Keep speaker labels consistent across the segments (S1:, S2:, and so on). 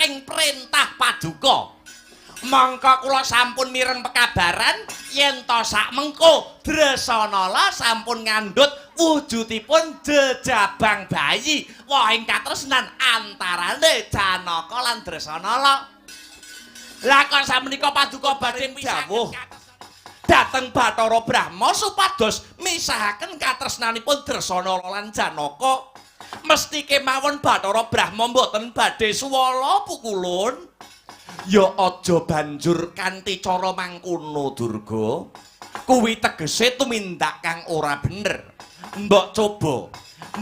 S1: ing perintah paduka. Mongko kula sampun mireng pekabaran yen to sak mengko Dresanala sampun ngandhut wujudipun jejabang bayi wahing katresnan antarane Janaka lan Dresanala. Lah kok samenika paduka badhe dawuh dhateng Bathara Brahma supados misahaken katresnanipun Dresanala lan Janaka. Mesti kemawon Bathara Brahma mboten badhe suwala pukulun. Ya aja banjur kanthi cara mangkono, Durga. Kuwi tegese tumindak kang ora bener. Mbok coba,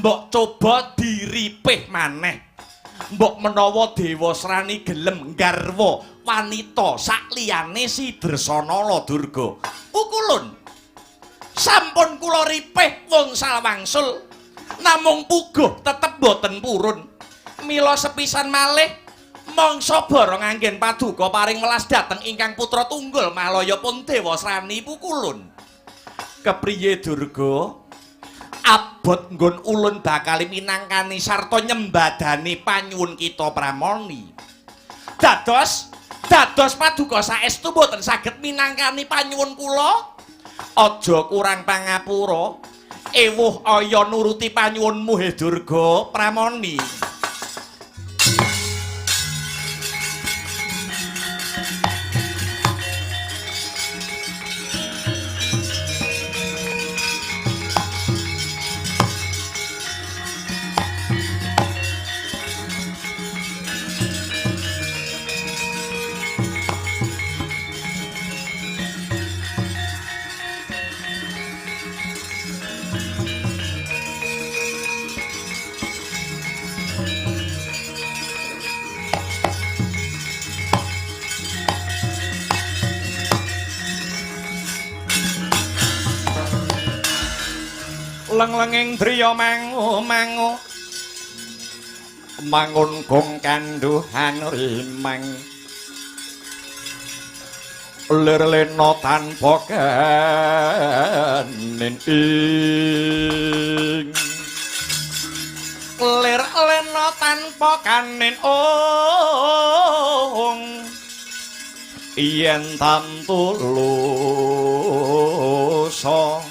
S1: mbok coba diripih maneh. Mbok menawa Dewasrani gelem nggarwa wanita sakliyane si Dresanala, Durga. Pukulun. Sampun kula ripih wngsal wangsul, namung puguh tetep boten purun. Mila sepisan malih mangsa bareng anggen paduka paring welas dhateng ingkang putra tunggul Malaya pun Dewasrani pukulun. Kepriye, Durga? Abot nggon ulun bakal minangkani sarta nyembadani panyuwun kita pramoni. Dados dados paduka saestu mboten saged minangkani panyuwun kula. Aja kurang pangapura. Ewuh aya nuruti panyuwunmu he Durga Pramoni. Leng-lenging driya mangu-mangu mangun gong kanduhan rimang lir lena tanpa kanin ing lir lena tanpa kanin ong yen tamtu lusa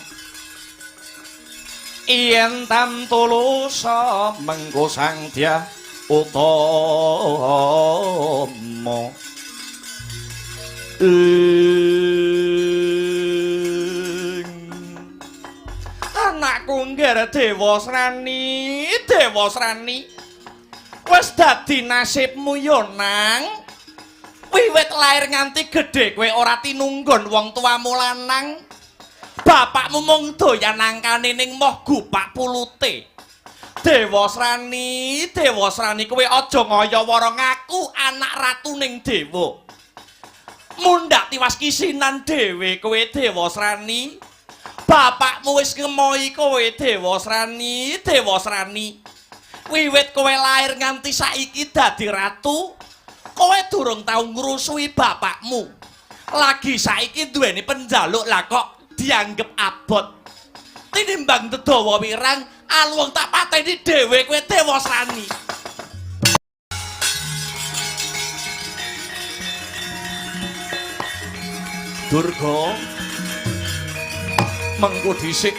S1: yen tamtulusa mengko sang dyah utama ing anakku ngger Dewasrani, Dewasrani, wis dadi nasibmu yo nang wiwit lair nganti gedhe kowe ora tinunggon wong tuamu lanang. Bapakmu mung doyan angkane ning moh gupak pulute. Dewasrani, Dewasrani, kowe aja ngaya-wara ngaku anak ratuning dewa. Mundhak tiwas kisinan dhewe kowe Dewasrani. Bapakmu wis ngemohi kowe Dewasrani, Dewasrani. Wiwit kowe lair nganti saiki dadi ratu, kowe durung tau ngrusuhi bapakmu. Lagi saiki duweni penjaluk lah kok dianggep abot. Tinimbang dedawa wirang, aluwung tak pateni dhewe kowe Dewasrani. Durga mengko dhisik.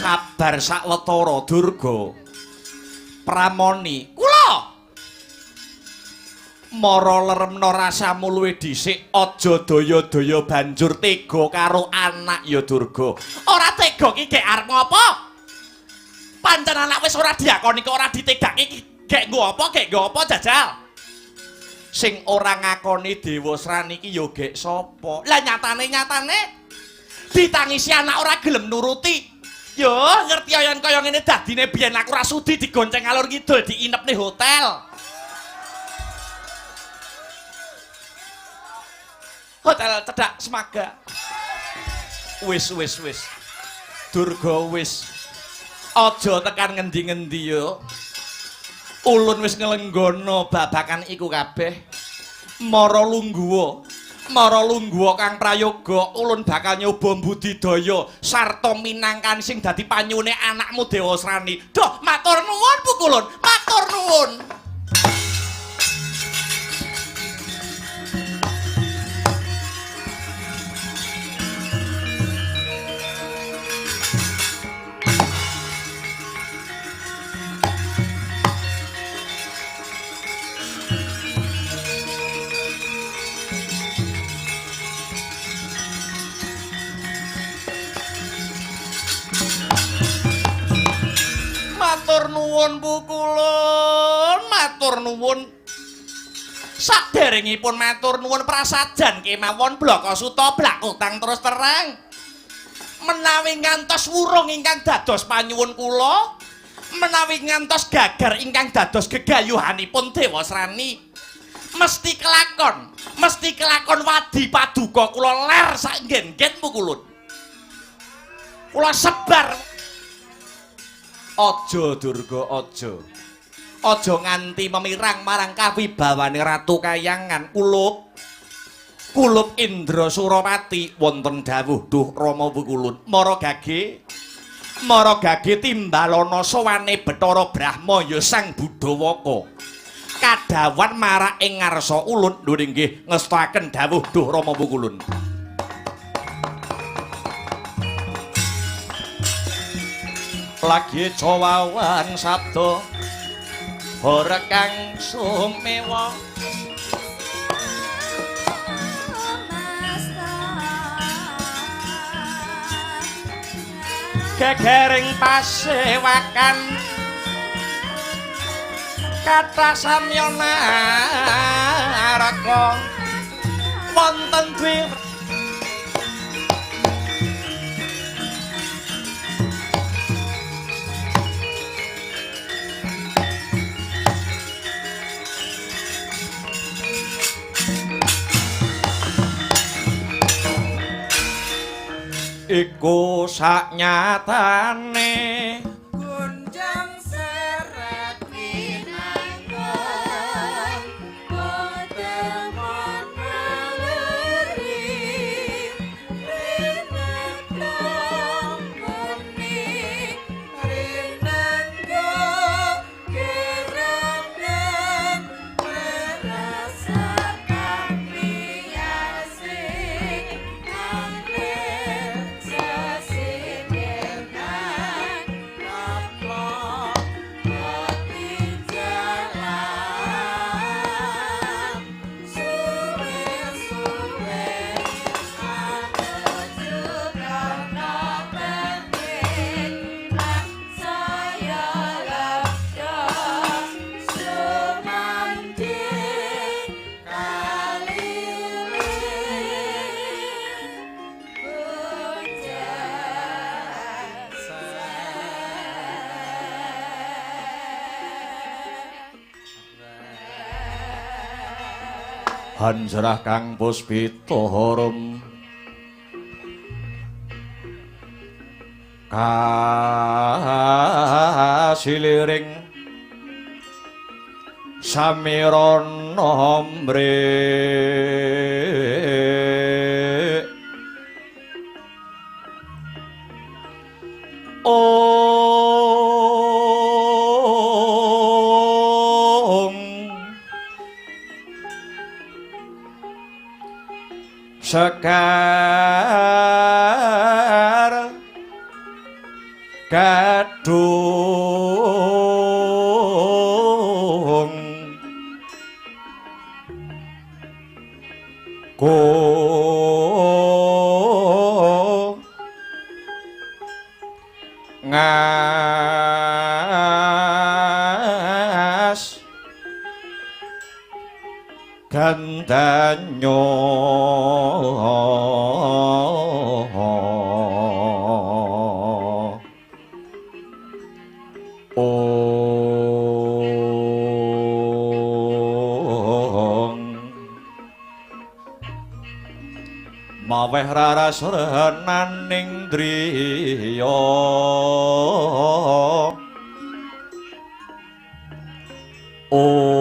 S1: Kabar sawetara Durga Pramoni kula mara leremna rasamu luwih dhisik, aja daya-daya banjur tega karo anak ya Durga. Ora tega ki gek arep ngopo? Pancen anak wis ora diakoni kok ora ditegake ki gek nggo apa, gek nggo apa jajal. Sing ora ngakoni Dewasrani ki ya gek sapa? Lah nyatane-nyatane ditangisi anak ora gelem nuruti. Yo ngerti yen kaya ngene dadine biyen aku ora sudi digonceng ngalor ngidul diinepne hotel. Hotel cedhak Semaga. Wis wis wis. Durga wis. Aja tekan ngendi-ngendi yo. Ulun wis nglenggono babakan iku kabeh. Mara lungguwa. Mara lungguwa Kang Prayoga, ulun bakal nyoba mbudidaya sarta minangkani sing dadi panyune anakmu Dewasrani. Duh, matur nuwun Pukulun, matur nuwun. Matur nuwun Pukulun, matur nuwun. Saderengipun matur nuwun prasajan kemawon Blaka Suta blakutang terus terang. Menawi ngantos wurung ingkang dados panyuwun kula, menawi ngantos gagar ingkang dados gegayuhanipun Dewasrani, mesti kelakon wadi paduka kula ler sak nggen-nggen Pukulun. Kula sebar. Aja Durga, aja. Aja nganti memirang marang kawibawane Ratu Kayangan. Kulup. Kulup Indra Surapati wonten dawuh duh Rama Pukulun. Mara gage. Mara gage timbalana sowane Bathara Brahma ya Sang Budawaka. Kadhawan marak ing ngarsa ulun. Lho inggih ngestakaken dawuh duh Rama Pukulun. Lagi cowawan sabda ora kang sumewa. Gegering pasewakan kathah samya naraka wonten dwi iku saknyatane
S2: gunjang seret minangkung boten maleri rinatang muni rinangga gerangan merasakan miyasing
S1: Hanjrah kang puspita harum kasiliring samirana mrik Om Sekar Gadung Ko Ngas Gandanyo Ong Maweh raras renaning driya Om.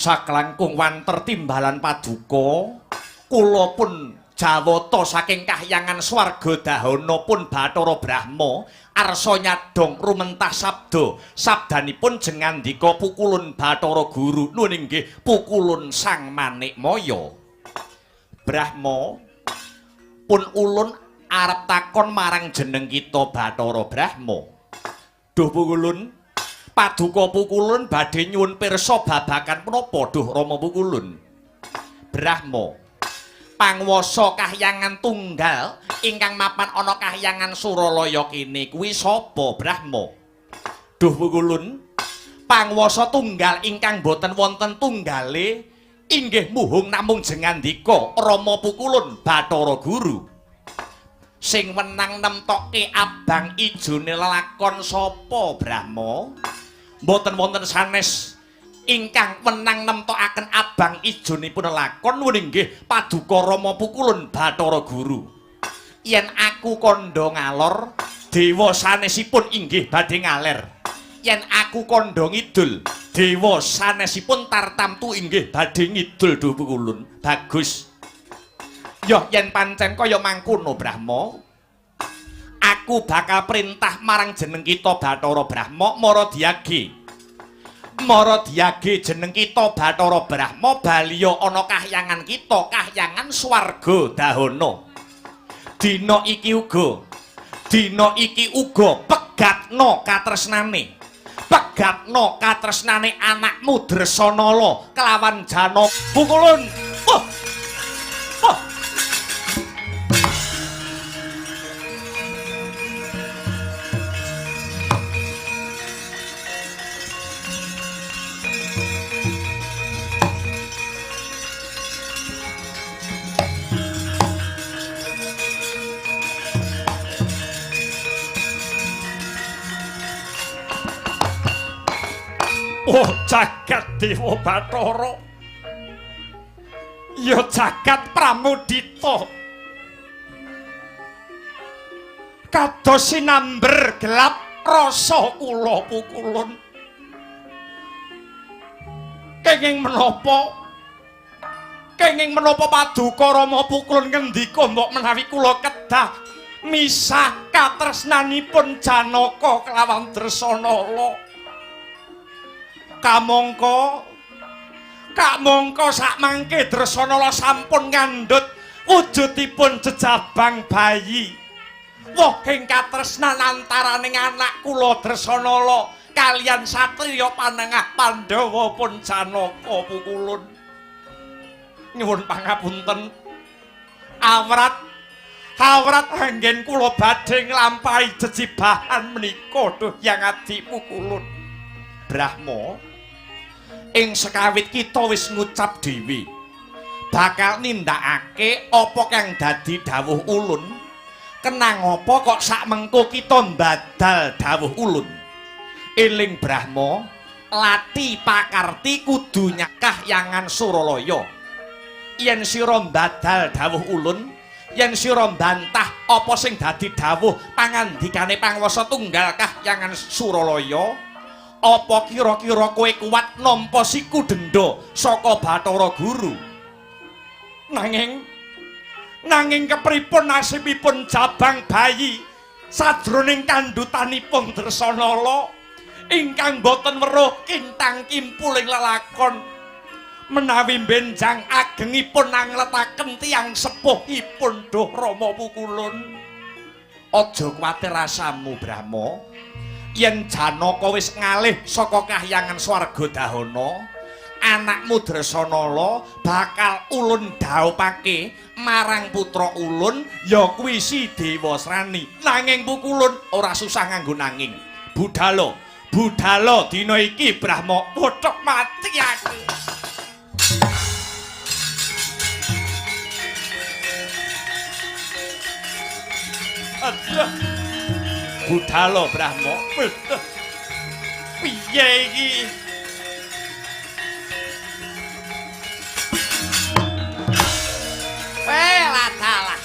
S1: Saklangkung wanter timbalan paduka, kula pun jawata saking kahyangan swarga dahana pun Bathara Brahma arsa nyadong rumentah sabda. Sabdanipun jengandika pukulun Bathara Guru, nuwun inggih pukulun Sang Manikmaya. Brahma, pun ulun arep takon marang jeneng kita Bathara Brahma. Duh pukulun, paduka pukulun badhe nyuwun pirsa babagan menapa duh Rama pukulun? Brahma, panguwasa kahyangan tunggal ingkang mapan ana kahyangan Suralaya kene kuwi sapa Brahma? Duh pukulun, panguwasa tunggal ingkang boten wonten tunggale inggih muhung namung jengandika Rama pukulun Bathara Guru. Sing wenang nemtokke abang ijone lelakon sapa Brahma? Mboten wonten sanes ingkang wenang nemtokaken abang ijonipun lelakon nuwun inggih paduka Rama pukulun Bathara Guru. Yen aku kandha ngalor, dewa sanesipun inggih badhe ngaler. Yen aku kandha ngidul, dewa sanesipun tartamtu inggih badhe ngidul duh pukulun. Bagus. Yoh yen pancen kaya mangkono Brahma, aku bakal perintah marang jeneng kita Bathara Brahma mara diyage. Mara diyage jeneng kita Bathara Brahma baliya ana kahyangan kita, kahyangan swarga dahana. Dina iki uga, dina iki uga pegatno katresnane. Pegatno katresnane anakmu Dresanala kelawan Janaka pukulun. Wah. Wah. Oh jagat Dewa Bathara, ya jagat Pramudita, kados sinamber gelap rasa kula pukulun. Kenging menapa? Kenging menapa paduka Rama pukulun ngendika mbok menawi kula kedah misah katresnanipun Janaka kelawan Dresanala. Kamangka kamangka sakmangke Dresanala sampun ngandhut wujudipun jejabang bayi. Wohing katresnan antaraning anak kula Dresanala kaliyan satriya panengah Pandhawa pun Janaka pukulun. Nyuwun pangapunten. Awrat awrat anggen kula badhe nglampahi jejibahan menika duh Hyang Adi pukulun. Brahma, ing sekawit kita wis ngucap dhewe bakal nindakake apa kang dadi dawuh ulun, kenang apa kok sakmengko kita mbadal dawuh ulun? Eling Brahma, lati pakarti kudu nyakahyangan Suralaya. Yen sira mbadal dawuh ulun, yen sira mbantah apa sing dadi dawuh pangandikane panguwasa tunggal kahyangan Suralaya, apa kira-kira kowe kuat nampa siku denda saka Bathara Guru? Nanging nanging kepripun nasibipun jabang bayi sajroning kandhutanipun Dresanala ingkang boten weruh kintang kimpuling lelakon menawi benjang agengipun angletaken tiyang sepuhipun duh Rama pukulun. Aja kuwatir rasamu Brahma, yen Janaka wis ngalih saka kahyangan swarga dahana, anakmu Dresanala bakal ulun dhaupake marang putra ulun ya kuwi si Dewasrani. Nanging pukulun ora susah nganggo nanging. Budhalo, budhalo dina iki Brahma, pothok mati aku. Aduh. Budhalo Brahma. Piye iki? Welah dalah.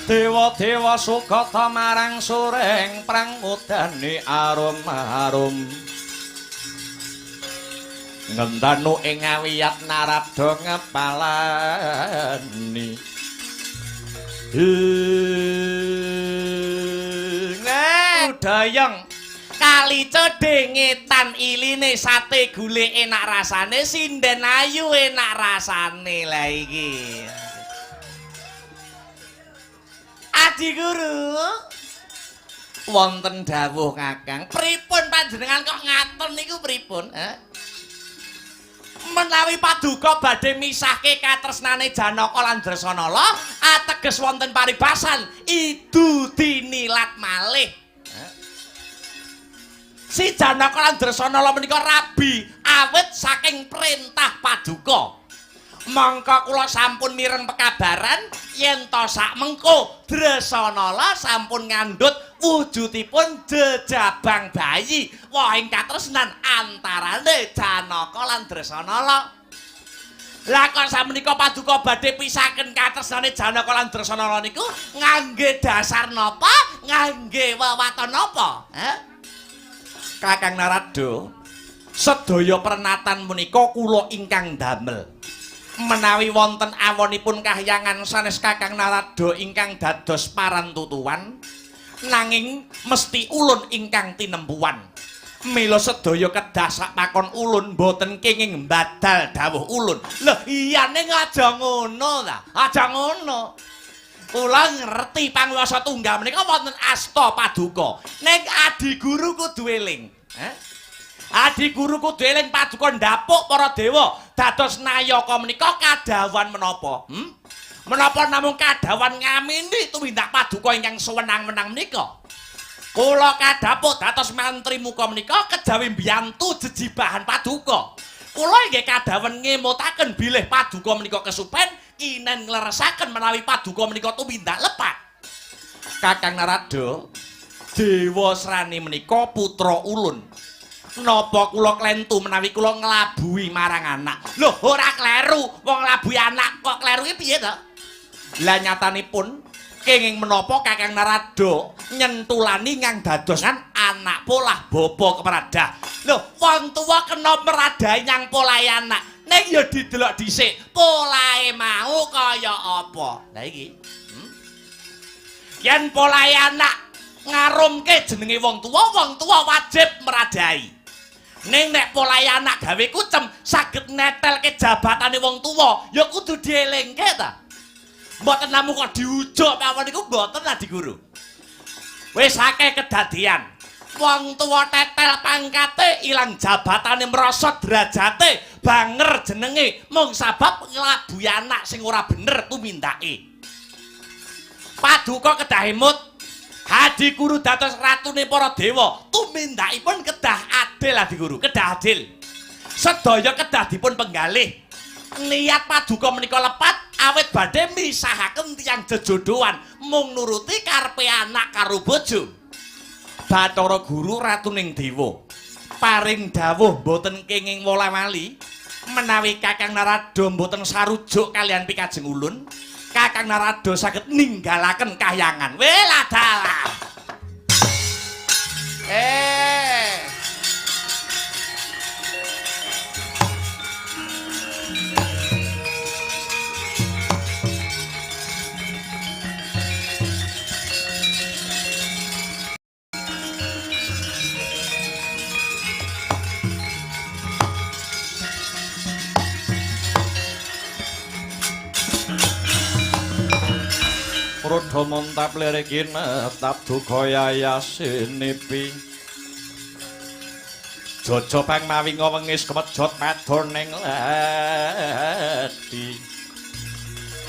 S1: Dewa-dewa sukata marang sureng prang udane arum-arum. Ngendanu ing awiyat Narada ngepalani. Udayeng kali cedhe ngetan iline sate gule enak rasane, sinden ayu enak rasane. Lah iki Adi Guru, wonten dawuh Kakang. Pripun panjenengan kok ngaten niku pripun? Menawi paduka badhe misahke katresnane Janaka lan Dresanala, ateges wonten paribasan idu dinilat malih. Si Janaka lan Dresanala menika rabi awit saking perintah paduka. Mongko kula sampun mireng pekabaran yen to sak mengko Dresanala sampun ngandhut wujudipun jejabang bayi wahing katresnan antarane Janaka lan Dresanala. Lah kok samenika paduka badhe pisaken katresnane Janaka lan Dresanala niku ngangge dasar napa? Ngangge wewaton napa? Kakang Narada, sedaya pernatan menika kula ingkang damel. Menawi wonten awonipun kahyangan sanes Kakang Narada ingkang dados parantutuan, nanging mesti ulun ingkang tinempuan. Mila sedaya kedah sak pakon ulun, boten kenging mbadal dawuh ulun. Lho iya ning aja ngono ta, aja ngono. Kula ngerti panguwasa tunggal menika wonten asta paduka. Ning adi guru kudu eling. Adi guru kudu eling paduka ndapuk para dewa dados nayaka menika kadhawuhan menapa? Menapa namung kadhawuhan ngamini tumindak paduka ingkang sewenang-wenang menika? Kula kadhapuk dados mantri muka menika kejawi mbiyantu jejibahan paduka. Kula inggih kadhawuhan ngemutaken bilih paduka menika kesupen kinen ngleresaken menawi paduka menika tumindak lepat. Kakang Narada, Dewa Srani menika putra ulun. Napa kula klentu menawi kula nglabuhi marang anak? Lho, ora kleru. Wong nglabuhi anak kok kleru iki piye to? Lah nyatanipun kenging menapa Kakang Narada nyentulani ngang dadosan anak polah bapa kemradah. Lho, wong tuwa kena meradahi nyang polahe anak. Ning ya didelok dhisik, polahe mau kaya apa? Lah iki. Yen polahe anak ngarumke jenenge wong tuwa wajib meradahi. Ning nek polahe anak gawe kucem saged netelke jabatane wong tuwa, ya kudu dielingke ta. Mboten namung kok diujuk mawon niku mboten Adi Guru. Wis akeh kedadian. Wong tuwa tetel pangkate ilang jabatane merosot derajate, banger jenenge mung sabab nglabuhi anak sing ora bener tumindake. Paduka kedah emut. Adi Guru dados ratune para dewa, tumindakipun kedah adil Adi Guru, kedah adil. Sedaya kedah dipun penggalih. Niat paduka menika lepat awit badhe misahaken tiyang jejodohan mung nuruti karepe anak karo bojo. Bathara Guru ratuning dewa paring dawuh mboten kenging wola-wali menawi Kakang Narada mboten sarujuk kalian pikajeng ulun, Kakang Narada saged ninggalaken kahyangan. Weladalah. Rudha montap lirik kinetap duka yayasinipi. Jojo pang mawi ngwengis kemejot madon ning ledi.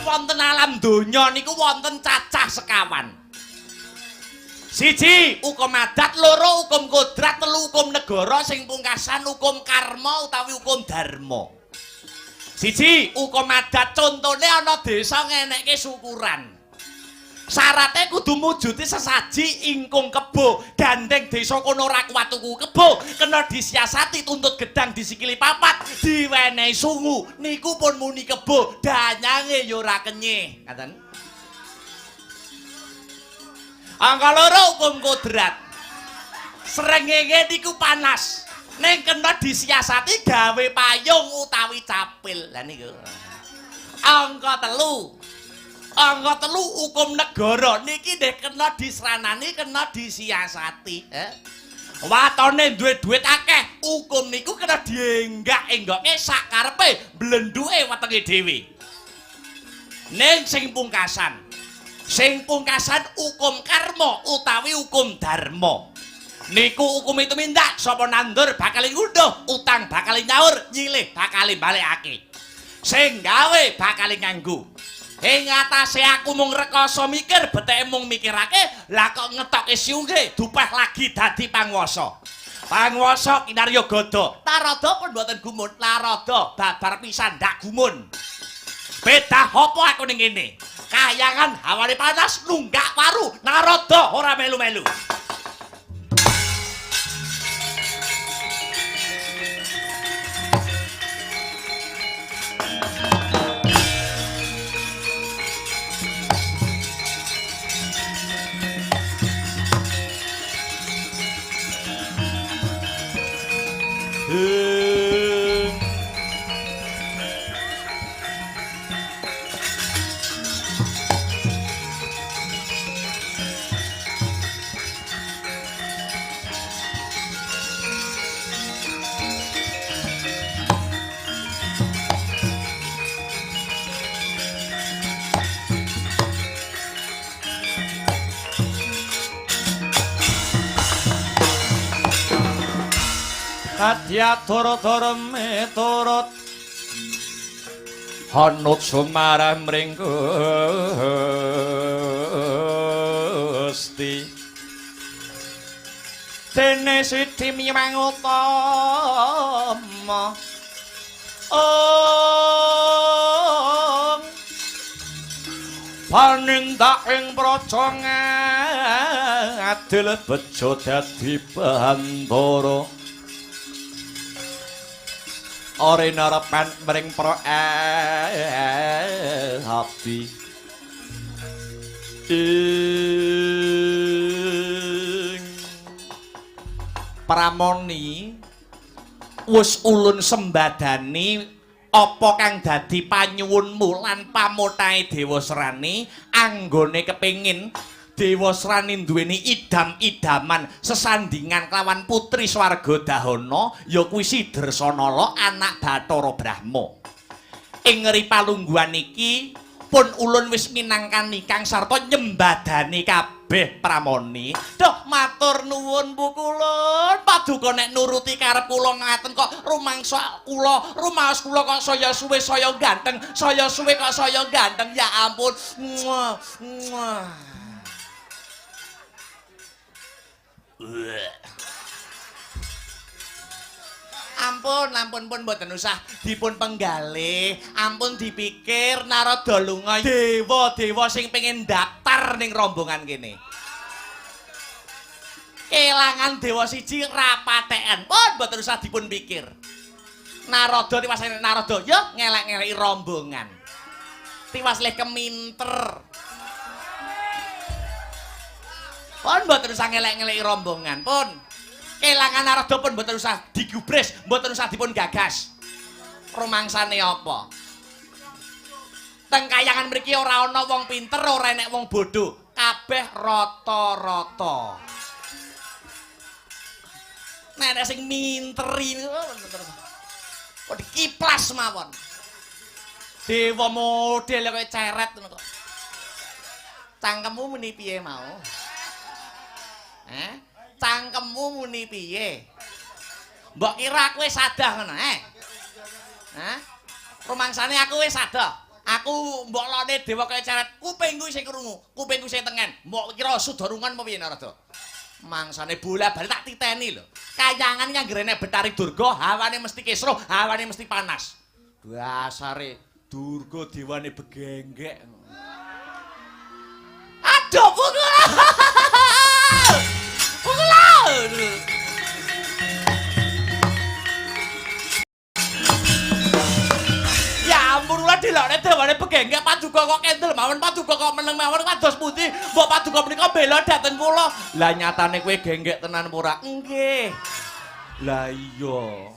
S1: Wonten alam donya niku wonten cacah sekawan. Siji hukum adat, loro hukum kodrat, telu hukum negara, sing pungkasan hukum karma utawi hukum dharma. Siji hukum adat, contone ana desa ngenekke syukuran. Syaratnya kudu mujudi sesaji ingkung kebo, gandeng desa kono ora kuat tuku kebo, kena disiasati tuntut gedang disikili papat, diwenehi sungu, niku pun muni kebo, danyange ya ora kenyih. Ngaten. Angka loro hukum kodrat. Srengenge niku panas. Ning kena disiasati gawe payung utawi capil. Lah niku. Angka telu. Angka telu hukum negara niki nggih kena disranani, kena disiasati. Watone duwe duit akeh, hukum niku kena dienggak-enggokke sakarepe blenduke wetenge dhewe. Ning sing pungkasan, sing pungkasan hukum karma utawi hukum dharma. Niku hukum tumindak, sapa nandur bakal ngunduh, utang bakal nyaur, nyilih bakal balekake. Sing gawe bakal nganggo. Ing atase aku mung rekoso mikir, beteke mung mikirake, lah kok ngetoke siungge dupeh lagi dadi panguwasa. Panguwasa kinarya gada. Narada pun mboten gumun, Narada babar pisan ndak gumun. Bedah apa aku ning kene? Kayangan hawane panas nunggak waru, Narada ora melu-melu. Kadya dara miturut hanut sumarah mring Gusti. Dene sidi miwang utama ong panindak ing praja ngadil bejo dadi bandara. Ora narepan mring pra abdi ing pramoni wis ulun sembadani apa kang dadi panyuwunmu lan pamotahe Dewasrani anggone kepengin Dewasrani duweni idam-idaman sesandingan kelawan putri swarga Dahana ya kuwi si Dresanala anak Bathara Brahma. Ing ngeri palungguhan iki pun ulun wis minangkani kang sarta nyembadani kabeh pramoni. Duh matur nuwun Bu kulun. Paduka nek nuruti karep kula ngaten kok rumangsa kula, rumaos kula kok saya suwe saya ganteng, saya suwe kok saya ganteng. Ya ampun. Muah, muah. Ampun, ampun pun mboten usah dipun penggalih, ampun dipikir Narada lunga dewa-dewa sing pengen daftar ning rombongan kene. Kelangan dewa siji rapatekan, pun mboten usah dipun pikir. Narada tiwas Narada yo ngelek-ngeleki rombongan. Tiwas leh keminter. Pun mboten usah ngelek-ngeleki rombongan, pun. Kelangan Narada pun mboten usah digubris, mboten usah dipun gagas. Rumangsane apa? Teng kayangan mriki ora ana wong pinter, ora enek wong bodho, kabeh rata-rata. Nek enek sing minteri kok dikiplas mawon. Dewa model kaya ceret ngono kok. Cangkemmu muni piye mau? Cangkemmu muni piye? Mbok kira aku wis sadah ngono, eh? Hah? Rumangsane aku wis sadah. Aku mbok lone dewa kaya ceret, kupingku isih krungu, kupingku isih tengen. Mbok kira sudarungan apa piye Narada? Mangsane bola-bali tak titeni lho. Kayangan yang enek Betari Durga, hawane mesti kisruh, hawane mesti panas. Dasare Durga dewane begenggek. Aduh, pukul. Pukul. Ya ampun, kula dilokne dewane begenggek paduka Paduka kok kendel mawon, paduka kok meneng mawon kados pundi? Mbok paduka menika bela dhateng kula. Lah nyatane kowe genggek tenan apa ora? Nggih. Lah iya.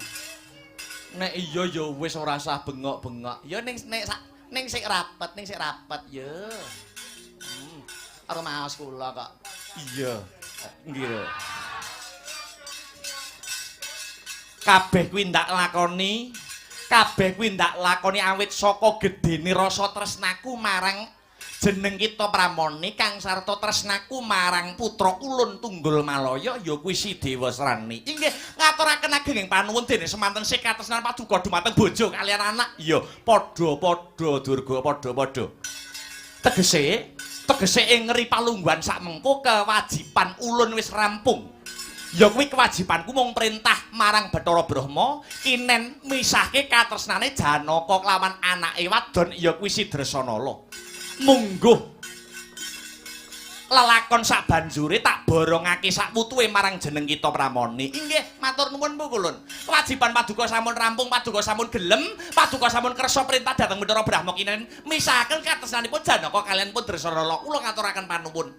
S1: Nek iya ya wis ora usah bengok-bengok. Ya ning nek sak ning sik rapet, ning sik rapet ya. Rumaos kula kok. Iya. Nggih. Kabeh kuwi ndak lakoni, kabeh kuwi ndak lakoni awit saka gedene rasa tresnaku marang jeneng kita Pramoni kang sarta tresnaku marang putra ulun Tunggul Malaya ya kuwi si Dewasrani. Inggih ngaturaken ageng panuwun dene semanten sikatresnan paduka dumateng bojo kaliyan anak. Ya padha-padha Durga, padha-padha. Tegese, tegese ing ngeri palungguhan sakmengko kewajiban ulun wis rampung. Ya kuwi kewajibanku mung perintah marang Bathara Brahma kinen misahke katresnane Janaka kelawan anake wadon ya kuwi si Dresanala. Mungguh lelakon sak banjure tak borongake sak wutuhe marang jeneng kita Pramoni. Inggih, matur nuwun Bu Kulun. Kewajiban paduka sampun rampung, paduka sampun gelem, paduka sampun kersa perintah dhateng Bathara Brahma kinen misahaken katresnanipun Janaka kaliyan pun Dresanala. Kula ngaturaken panuwun.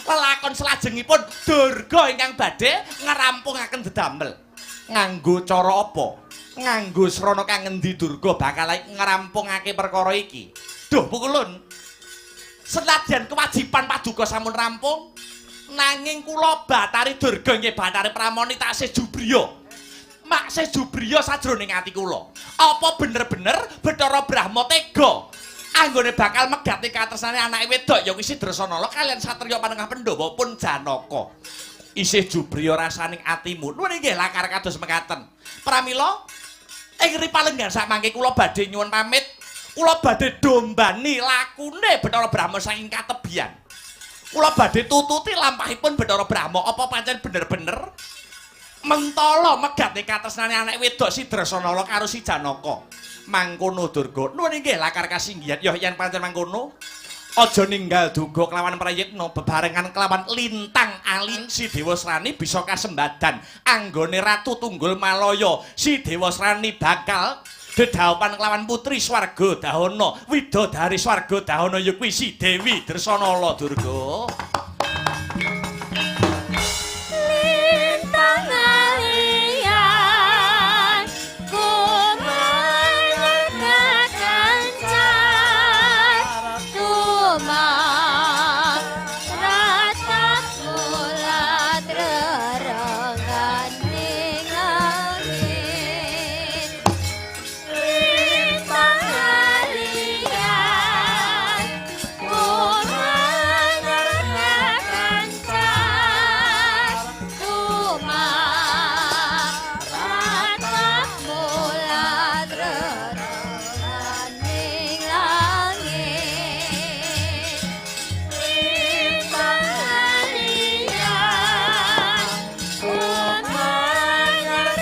S1: Lelakon selajengipun Durga ingkang badhe ngrampungaken dedamel. Nganggo cara apa? Nganggo srana kang ngendi Durga bakal ngrampungake perkara iki? Duh, Pukulun. Senadyan kewajiban paduka sampun rampung, nanging kula Bathari Durga inggih Bathari Pramoni taksih jubriya. Maksih jubriya sajroning ati kula. Apa bener-bener Bathara Brahma tega anggone bakal megati katresnane anake wedok ya kuwi si Dresanala kaliyan satriya panengah Pandhawa pun Janaka. Isih jubriya rasaning atimu. Nuwun inggih lakar kados mekaten. Pramila ing ripalenggan sakmangke kula badhe nyuwun pamit. Kula badhe dombani lakune Bathara Brahma saking katebian. Kula badhe tututi lampahipun Bathara Brahma apa pancen bener-bener mentala megate katresnane anake wedok si Dresanala karo si Janaka. Mangkono Durga. Nuwun inggih lakar kasinggihan. Ya yen pancen mangkono aja ninggal duga kelawan prayitna bebarengan kelawan lintang ali si Dewasrani bisa kasembadan anggone Ratu Tunggul Malaya. Si Dewasrani bakal dedhaupan kelawan putri swarga Dahana, widodari swarga Dahana ya kuwi si Dewi Dresanala Durga.
S2: Lintang alian kumangan kancan tumat ratap mulat rerengganing langit. Lintang alian kumangan kancan tumat ratap mulat rerengganing langit. Lintang alian kumangan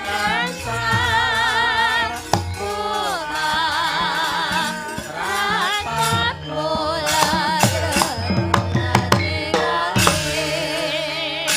S2: kancan tumat ratap mulat rerengganing langit.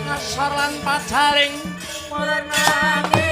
S1: Ngasor lan pajaring
S2: Murnane.